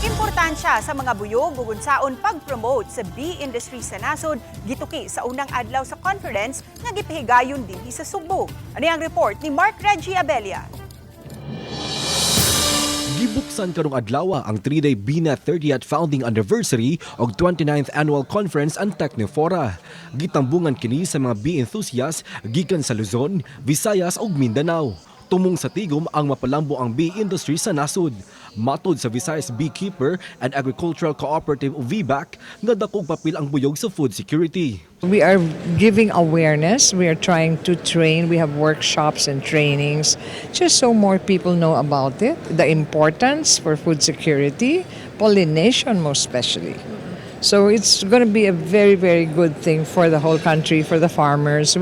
Importansya sa mga buyog ug unsaon pag-promote sa bee industry sa nasod gituki sa unang adlaw sa conference nga gipahigayon dinhi sa Sugbo. Ani ang report ni Mark Reggie Abella. Gibuksan karong adlaw ang 3-day BEENET 30th Founding Anniversary ug 29th Annual Conference and Technofora. Gitambungan kini sa mga bee enthusiasts gikan sa Luzon, Visayas ug Mindanao. Tumong sa tigom ang mapalambo ang bee industry sa nasod. Matod sa Visayas Beekeeper and Agricultural Cooperative o VBAC, nga dakog papel ang buyog sa food security. We are giving awareness. We are trying to train. We have workshops and trainings just so more people know about it, the importance for food security, pollination most especially. So it's going to be a very, very good thing for the whole country, for the farmers.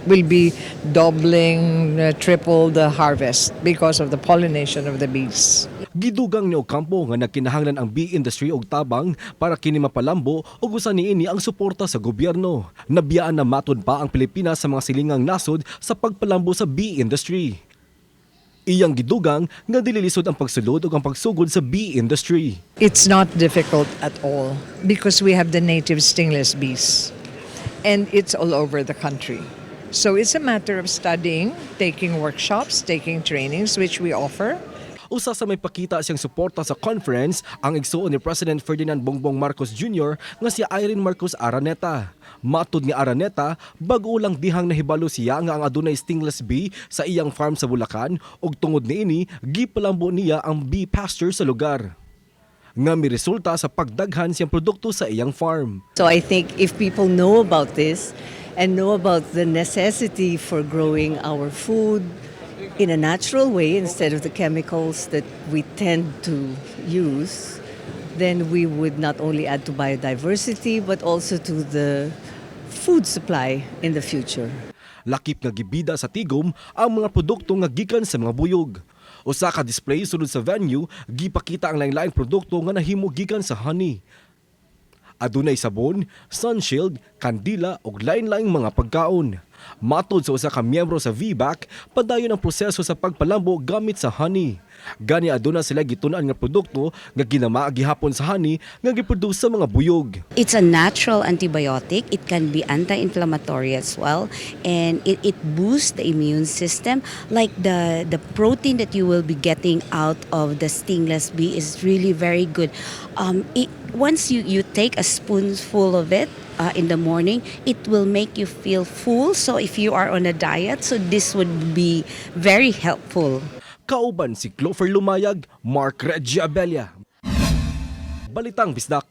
We'll be doubling, triple the harvest because of the pollination of the bees. Gidugang ni Ocampo nga nagkinahanglan ang bee industry og tabang para kini mapalambo ug usa niini ang suporta sa gobyerno. Nabiyaan na matud pa ang Pilipinas sa mga silingang nasod sa pagpalambo sa bee industry. Iyang gidugang nga dili lisod ang pagsulod ug ang pagsugod sa bee industry. It's not difficult at all because we have the native stingless bees and it's all over the country. So it's a matter of studying, taking workshops, taking trainings, which we offer. Usa sa may pakita siyang suporta sa conference ang igsuon ni President Ferdinand Bongbong Marcos Jr. nga si Irene Marcos Araneta. Matod ni Araneta, bag-o lang dihang nahibalo siya nga ang adunay stingless bee sa iyang farm sa Bulacan ug tungod niini gipalambo niya ang bee pasture sa lugar nga miresulta sa pagdaghan siyang produkto sa iyang farm. So I think if people know about this and know about the necessity for growing our food in a natural way instead of the chemicals that we tend to use, then we would not only add to biodiversity but also to the food supply in the future. Lakip nga gibida sa tigom ang mga produkto nga gikan sa mga buyog. Usa ka display sulod sa venue gipakita ang lain-laing produkto nga nahimo gikan sa honey. Adunay sabon, sunshield, kandila ug lain-laing mga pagkaon. Matod sa usa ka miyembro sa VBAC, padayon ang proseso sa pagpalambo gamit sa honey. Gani aduna sila gitun-an nga produkto nga ginama gihapon sa honey nga giproduce sa mga buyog. It's a natural antibiotic. It can be anti-inflammatory as well, and it boosts the immune system. Like the protein that you will be getting out of the stingless bee is really very good. Once you take a spoonful of it in the morning, it will make you feel full. So if you are on a diet, so this would be very helpful. Kauban si Clover Lumayag, Mark Reggie Abella. Balitang Bisdak.